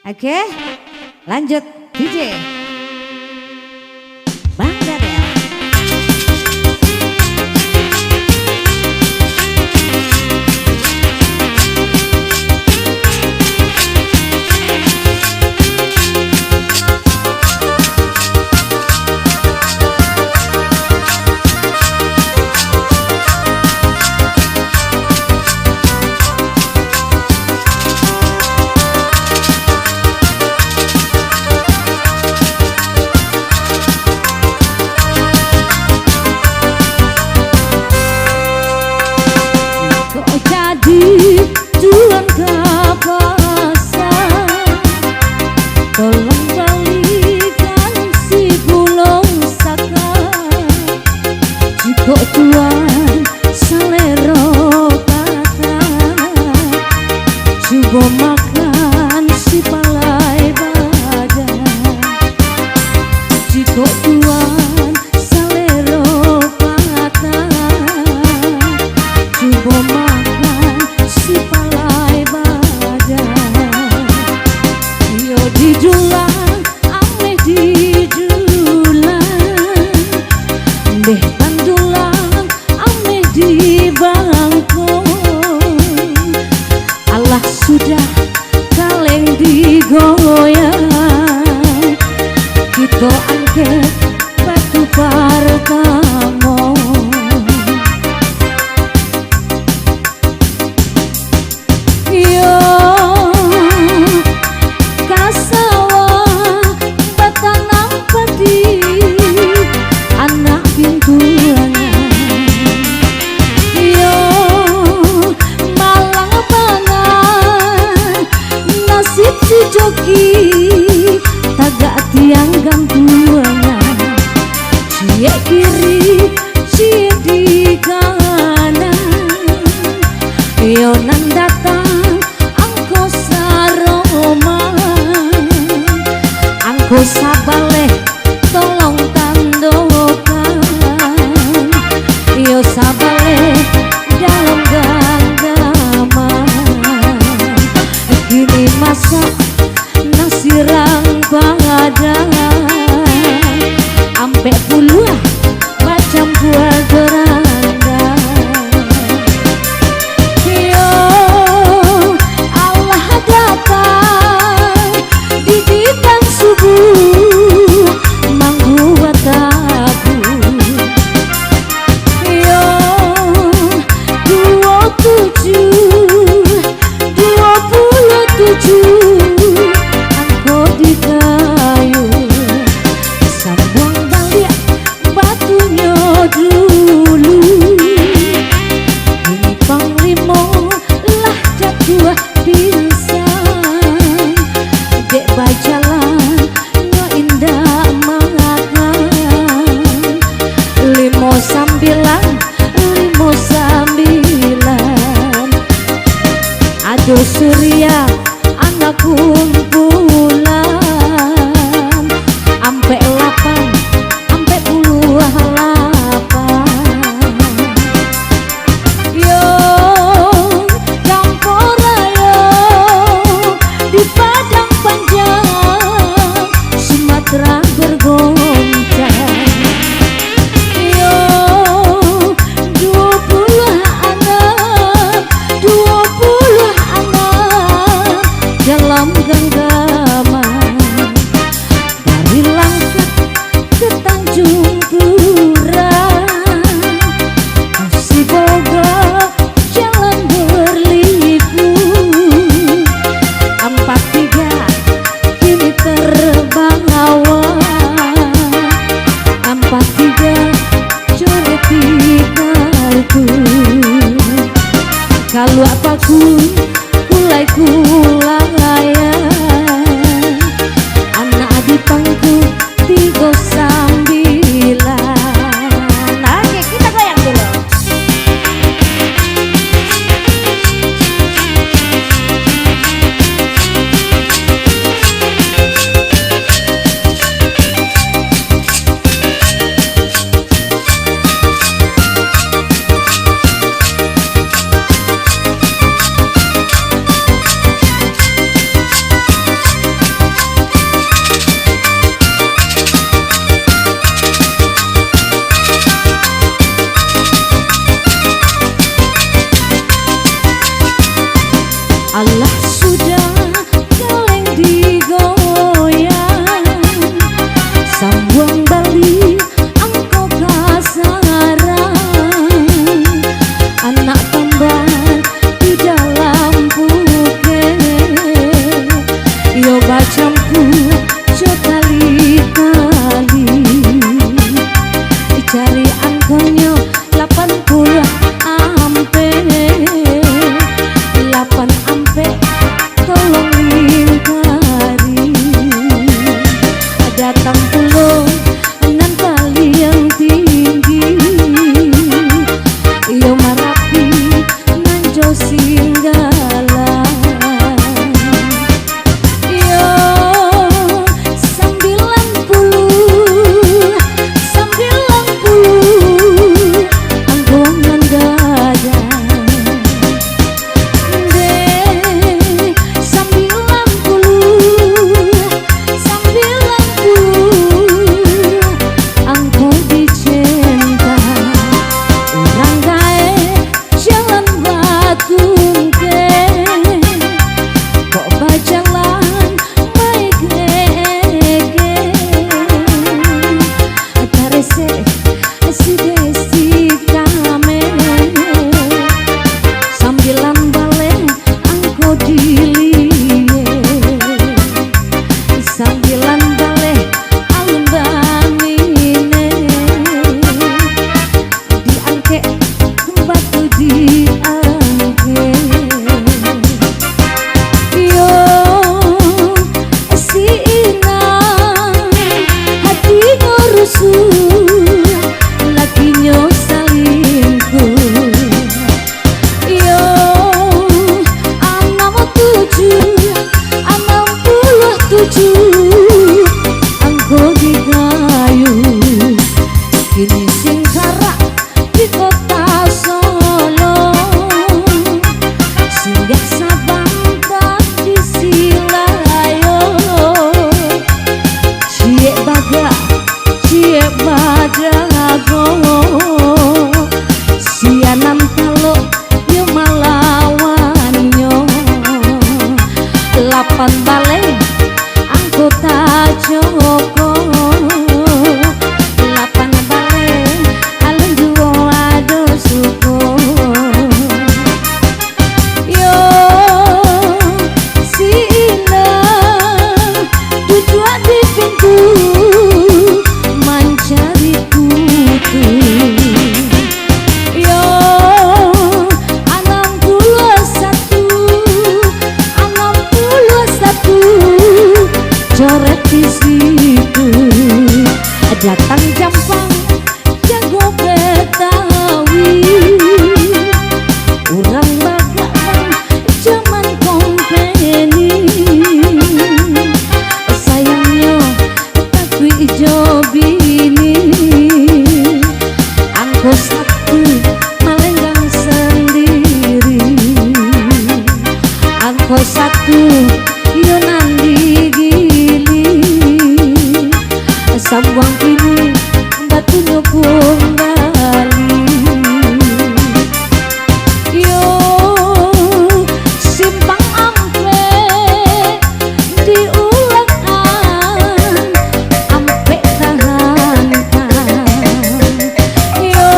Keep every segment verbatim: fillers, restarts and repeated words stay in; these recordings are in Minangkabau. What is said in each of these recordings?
Oke, lanjut, D J. Bang Daniel. Kok jadi tuan ka pasar, tolong balikan sipuluah saka. Jikok tuan salero patah, cubo makan sipalai badan. Jikok tuan salero patah, cubo makan sipalai badan. Iyo di dulang, ameh di dulang, deh nan dulang, ameh di bangkong. Alah sudah kaleng digoyang, kito angkek batu partamo. Iyo, ka sawah batanam padi, anak bintuangan. Iyo, malang bana nasib si Joki, tagak tiang gantuangan. Ciek kiri, ciek di kanan, iyo nan datang angko saroman, angko sabaleh tolong tandokan, iyo sabaleh dalam ganggaman. Kini masak nasi rang padang, ampek puluah bacampua jo randang. Iyo, alah datang didikan subuh, mangguwa tabuh. Iyo, duo tujuh, duo puluah tujuah, angko di kayu. Sambuang baliak batunyo dulu. Kini panglimo lah jatuah pingsan, dek bajalan nyo indak makan. Limo sambilan, limo sambilan. Ado Surya anak kumpulan, ampek lapan, ampek puluah lapan. Yo, Dampo Rayo di Padang Panjang, Sumatera bergoncang. Yo, duo puluah anam, duo puluah anam dalam ganggaman. Dari Langkat ke Tanjung Pura, masih boga jalan berliku. Ampek tigo kini terbawa, ampek tigo coret di kartu. Kaluak paku, kulai-kulai, anak di pangku, Baleh, angko tajoko. Lapan baleh, alun juo ado suko. Yo, si Inang duduak di pintu mancari kutu. Yo, anam puluah satu, anam puluah satu, coret di situ. Datang jampang, jago Betawi, urang bagak jaman kompeni. Sayangnyo, takuik jo bini. Angko satu malenggang sandiri. Angko satu iyo nan digiling. Sambuang kini batunyo kumbali. Yo, simpang ampek diulang-an, ampek tahan-an. Yo,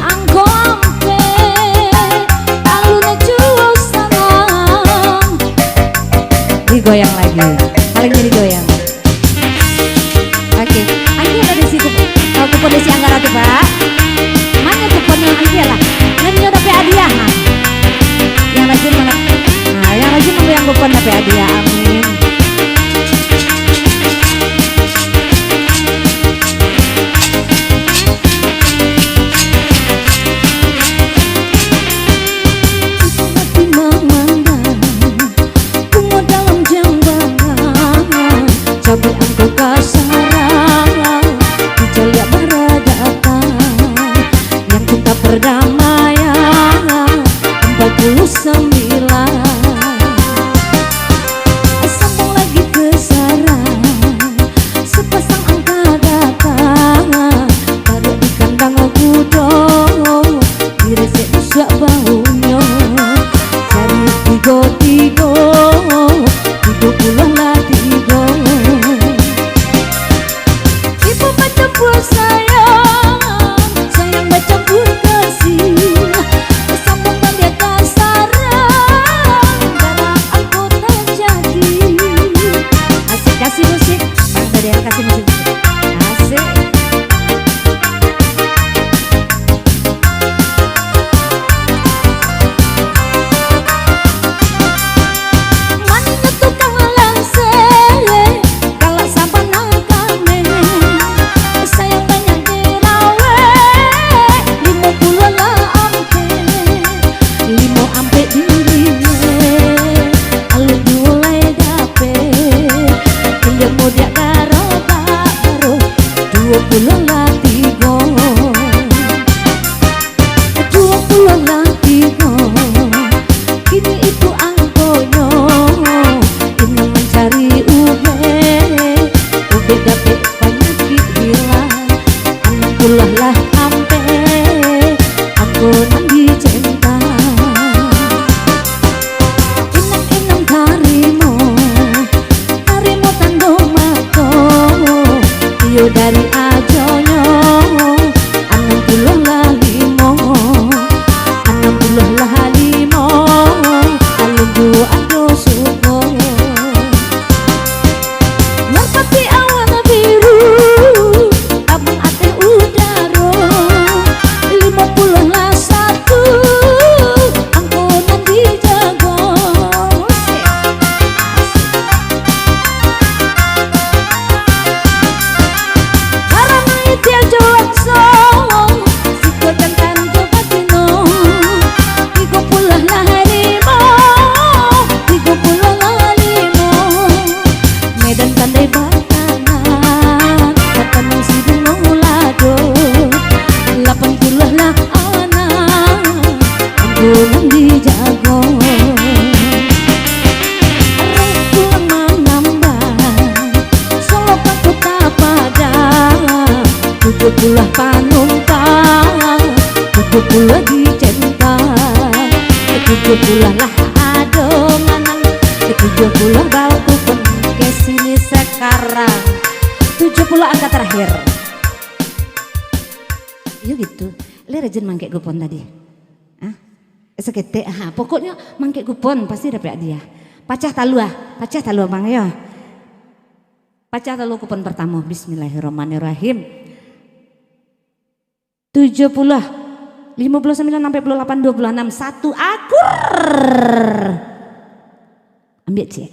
angko ampek alun juo salam. Digoyang lagi. Paling jadi goyang. Oke, angkeklah di situ. Kalau kupon di si Anggara tu, Pak. Mana kuponnya? Angkeklah. Nan nyo dapek hadiah, ha. Yang rajin mana? Nah, yang rajin manggoyang kupon dapek hadiah. Amin. Hati mamandang bungo dalam jambangan, cabuik angko ka sarang, dicaliak baradatang, yang cinta pardamaian, ampek puluah sambilan. Sambung lagi ka sarang, sapasang angka datang, taruih di kandang kudo, diresek busuak baunyo, cari tigo-tigo, tigo puluah lah tigo. Ibu bacampur sayang, sayang bacampur kasih, sambung baliak ka sarang, darah angko tajadi. Asik, kasih musik. Bang Daniel, kasih musik. Asik. Maninyo tukang lanseh, galak sabana kameh, sayang banyak diraweh, limo puluah lah ampek, limo ampek dirinyo, alun juo lai dapek, indak mudiak garobak baru, duo puluah lah tigo. Duo puluah lah tigo, kini itu angkonyo, inang mancari ubek, ubek dapek panyakik hilang. Anam puluah lah ampek, angko nan dicentang. Inang-inang tarimo, tarimo tando mato, iyo dari ajonyo. Anam puluah lah limo, anam puluah lah limo, alun juo ado suko. Merpati awan biru, tabang ateh udaro, limo puluah lah satu, angko nan dijago. Asik. Karano itiak jo langsung, siko jantan jo batino, tigo puluah lah limo, tigo puluah lah limo. Medan pandai batanan, batanan si bungo lado, lapan puluah lah anak, angko nan dijago. Reh pulang manambang, Solo ka Kota Padang, tujuah puluah panumpang, tujuah puluah dicentang, tujuah puluah lah ado manang, Tujuh puluh bau kupon ke sini sekarang. Tujuh puluh angka terakhir. Yo gitu. Lai rajin mangkek kupon tadi. Hah? Saketek, ha, pokoknyo mangkek kupon pasti dapek hadiah. Pacah talua, pacah talua bang yo. Pacah talua kupon pertamo. Bismillahirrahmanirrahim. Tujuh puluh, limo puluh sambilan, ampek puluh lapan, duo puluh anam, satu akur. Ambiak ciek.